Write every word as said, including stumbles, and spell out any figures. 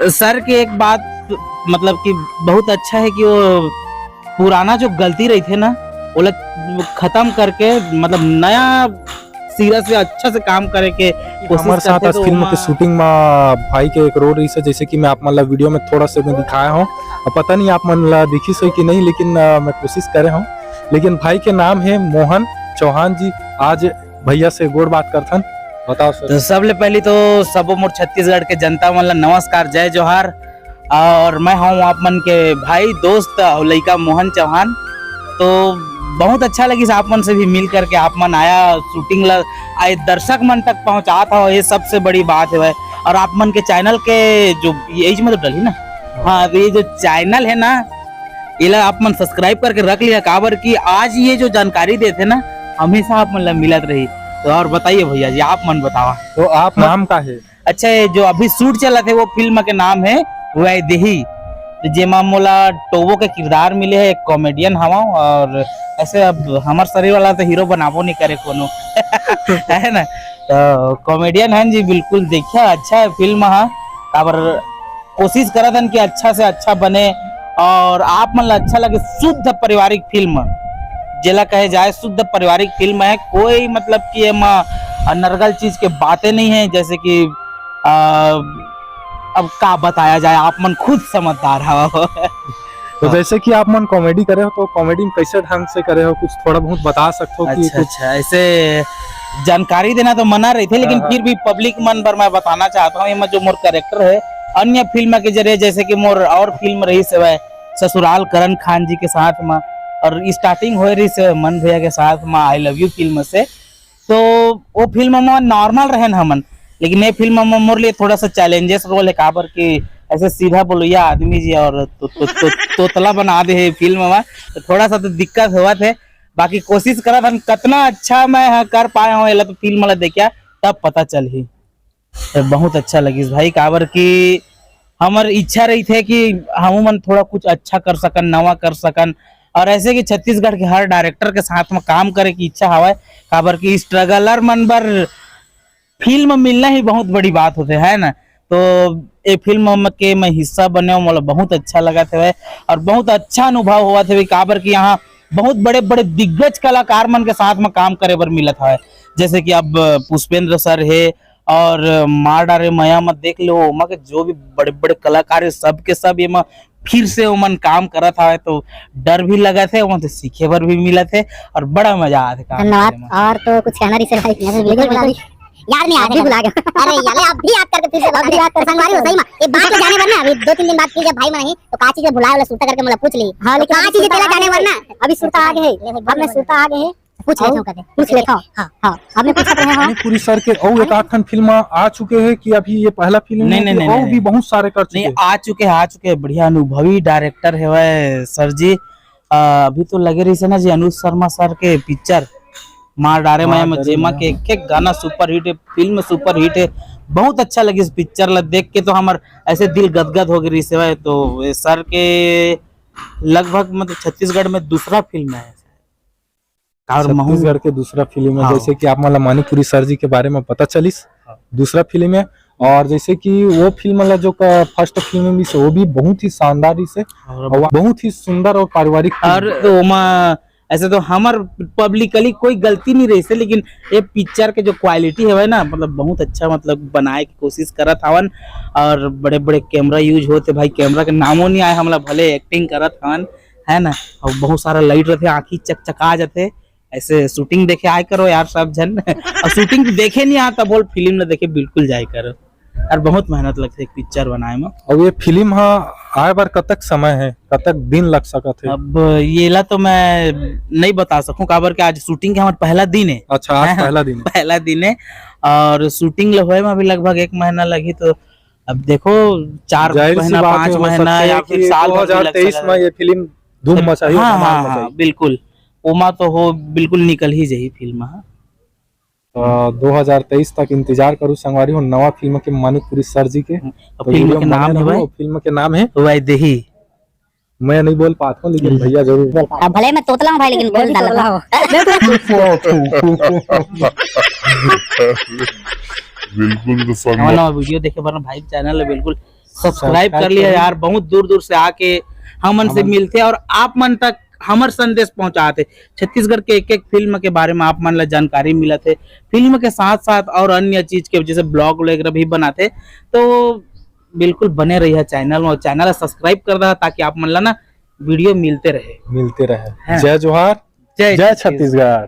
Sir के एक बात, मतलब कि बहुत अच्छा है कि वो पुराना जो गलती रहिथे ना, ओला खत्म करके, मतलब, नया सिरा से अच्छा से काम करे के कोशिश हमारे साथ करथे, आज तो फिल्म के ओमा shooting में भाई के एक role रहिस हे, जैसे कि मैं आप मन ला video में थोड़ा से मैं दिखाया हूँ। अब पता नहीं आप मन ला दिखिस हे कि नहीं, लेकिन, अ, मैं कोशिश करे हूँ। लेकिन भाई के नाम है मोहन चौहान जी। आज भैया से गोड़ बात करथन। बताओ सर। तो सबले पहली तो सबो मोर छत्तीसगढ़ के जनता मन ला नमस्कार, जय जोहार। और मैं हूँ आप मन के भाई, दोस्त और लइका मोहन चौहान। तो बहुत अच्छा लगिस आप मन से भी मिल करके, आप मन आया shooting ला, आए दर्शक मन तक पहुँचात हो, ये सबसे बड़ी बात है भाई। और आप मन के channel के जो यही मतलब डली ना, हाँ, तो ये जो channel है ना, एला आप मन subscribe करके रख लिया, काबर कि आज ये जो जानकारी देथे ना, हमेशा आप मन ला मिलत रही। तो और बताइए भैया जी, आप मन बतावा। तो आप नाम का है? अच्छा, ये जो अभी shoot चलत हे, वो फिल्म के नाम है वैदेही, तो जेमा मोला टोबो के किरदार मिले हे, एक comedian हवं, और ऐसे अब हमर शरीर वाला तो hero बनाबो नहीं करे कोनो, है ना? तो comedian हन जी, बिल्कुल देखिया, अच्छा है फिल्म हा, काबर कोशिश करत हन कि अच्छा से अच्छा बने और आप मन ला अच्छा लगे। शुद्ध पारिवारिक फिल्म, जेला कहे जाए शुद्ध पारिवारिक फिल्म है, कोई मतलब कि एमा नरगल चीज के बातें नहीं है, जैसे कि आ, अब का बताया जाए, आप मन खुद समझदार हव। तो हाँ। जैसे कि आप मन comedy करे हो, तो comedy में कैसे ढंग से करे हो, कुछ थोड़ा बहुत बता सकते हो कि अच्छा, कुछ अच्छा, ऐसे जानकारी देना तो मना रही थे, लेकिन हाँ, हाँ। फिर भी public मन बर मैं बताना चाहता हूँ, एमा जो मोर character है, अन्य फिल्म के जरिए, जैसे कि मोर और फिल्म रहिस हवय ससुराल करण खान जी के साथ में, और starting होए रहिस हवय मन भैया के साथ में I Love You फिल्म से। तो वो फिल्म में normal रहन हमन, लेकिन ये फिल्म में मोर लिए थोड़ा सा challenges role है, काबर कि ऐसे सीधा बोलैया आदमी जी और तो, तो, तो, तोतला बना दे है फिल्म में, तो थोड़ा सा तो दिक्कत होवत है। बाकी कोशिश करत हन, कतना अच्छा मैं ह कर पाए हूँ, एला तो फिल्म ला देखिया तब पता चलही। तो बहुत अच्छा लगिस भाई, काबर कि हमर इच्छा रहिथे कि हमू मन थोड़ा कुछ अच्छा कर सकन, नवा कर सकन, और ऐसे कि छत्तीसगढ़ के हर director के साथ में काम करे की इच्छा हवय, काबर कि struggler मन बर फिल्म मिलना ही बहुत बड़ी बात होथे, है ना? तो ये फिल्म म-, के मैं हिस्सा बने हूँ, मोला बहुत अच्छा लगत हवय और बहुत अच्छा अनुभव होवत हवय, काबर कि यहाँ बहुत बड़े-बड़े दिग्गज कलाकार मन के साथ में काम करे बर मिलत हवय, जैसे कि अब पुष्पेंद्र सर हे और मार डारे मया म देख लो, ओमा के जो भी बड़े-बड़े कलाकार हे, सब के सब एमा फिर से ओमन काम करत हवय, तो डर भी लगत हे, ओमन से सीखे बर भी मिलत हे और बड़ा मजा आथे काम धन्यवाद। करे म। और तो कुछ कहना रहिस हे भाई? बिल्कुल, बिल्कुल। याद नहीं आ रहा। अभी भुला गया। अरे यार, आप भी याद करके फिर से अभी याद कर, संगवारी हो सही में। ये बात को जाने बर ना, अभी दो तीन दिन बाद फिर जब भाई मन आही, तो का चीज भुलाए वाला सुरता करके मोला पूछ ली। हाँ, तो लेकिन का अभी चीज सुरता तेला आ जाने गए। बर ना? अभी सुरता आ गए। अभी सुरता आ गए। पूछ और लेथव कदे। पूछ लेथव। हाँ, हाँ, अब मैं पूछत रहे हूँ। मणिपुरी सर के अउ एक आध ठन फिल्म आ चुके हैं कि अभी ये पहला फिल्म नहीं, है नहीं, कि नहीं, अउ नहीं, भी नहीं। बहुत सारे कर चुके नहीं, हैं? आ चुके हैं, आ चुके हैं। बढ़िया अनुभवी director हेवय सर जी। अ, अभी तो लगे रहिस हे ना जी अनुज शर्मा सर के पिक्चर मार डारे मार मया म, डारे जेमा मया के म। एक एक गाना super hit है, फिल्म super hit है। बहुत अच्छा लगिस पिक्चर ला देख के, तो हमर ऐसे दिल गदगद हो गए रहिस हे। तो ये सर के लगभग मतलब छत्तीसगढ़ में दूसरा फिल्म है। और महू छत्तीसगढ़ के दूसरा फिल्म है, हाँ। जैसे कि आप मन ला मणिपुरी सर जी के बारे में पता चलिस, हाँ। दूसरा फिल्म है। और जैसे कि वो फिल्म ला जो का first फिल्म भी से, वो भी बहुत ही शानदार ही से, और और बहुत ही सुंदर और पारिवारिक फिल्म। और ओमा ऐसे तो हमर publicly कोई गलती नहीं रहिस हे, लेकिन ये पिक्चर के जो quality हवय ना, मतलब बहुत अच्छा, मतलब बनाए के कोशिश करत हवन। और बड़े-बड़े camera use होत हे भाई, camera के नामो नहीं आए हमला, भले acting करत हवन, है ना, और बहुत सारा light रहथे, आँखी चकचका जाथे। ऐसे shooting देखे आए करो यार सब झन। और shooting देखे नहीं आता बोल, फिल्म ला देखे बिल्कुल जाए करो। और बहुत मेहनत लगथे एक पिक्चर बनाए में। अब ये फिल्म हा आए बर कतक समय है, कतक दिन लग सकत है? अब येला तो मैं नहीं बता सकूं, काबर के आज shooting के हमर पहला दिन है। अच्छा, आज हैं? पहला दिन है। पहला दिन है और shooting ल होए में अभी लगभग एक महीना लगही, तो अब देखो, चार जाहिर सी महीना, बात पाँच है, हो महीना सकता है या कि फिर साल भर भी लग दो हज़ार तेईस सकता है। में ये फिल्म धूम मचाही, हाँ, धमाल हाँ, मचाही। हाँ, बिल्कुल, ओमा तो हो, बिल्कुल निकल ही जाही फिल्म, हाँ। अ, दो हज़ार तेईस तक इंतजार करू संगवारी हो नवा फिल्म के मणिपुरी सर जी के। हम्म, तो फिल्म video के में नाम बने है रहो, भाई? फिल्म के नाम है वैदेही। मैं नहीं बोल पाता हूँ, लेकिन हम्म। भैया जरूर बोल पाता। भले मैं तोतला हूँ भाई, लेकिन बोल डाला। मैं तो बिल्कुल तो संग नवा, नवा video देखे बर ना भाई, channel है बिल्कुल सब्सक्राइब कर लिया यार। बहुत दूर दूर से आके हमन से मिलथे और आप मन तक हमर संदेश पहुंचाथे। छत्तीसगढ़ के एक एक फिल्म के बारे में आप मन ला जानकारी मिलत हे, फिल्म के साथ साथ और अन्य चीज के जैसे ब्लॉग वगैरह भी बनाथे। तो बिल्कुल बने रहिए चैनल में, चैनल ला सब्सक्राइब कर दहा ताकि आप मन ला ना वीडियो मिलते रहे। मिलते रहे। जय जोहार, जय छत्तीसगढ़।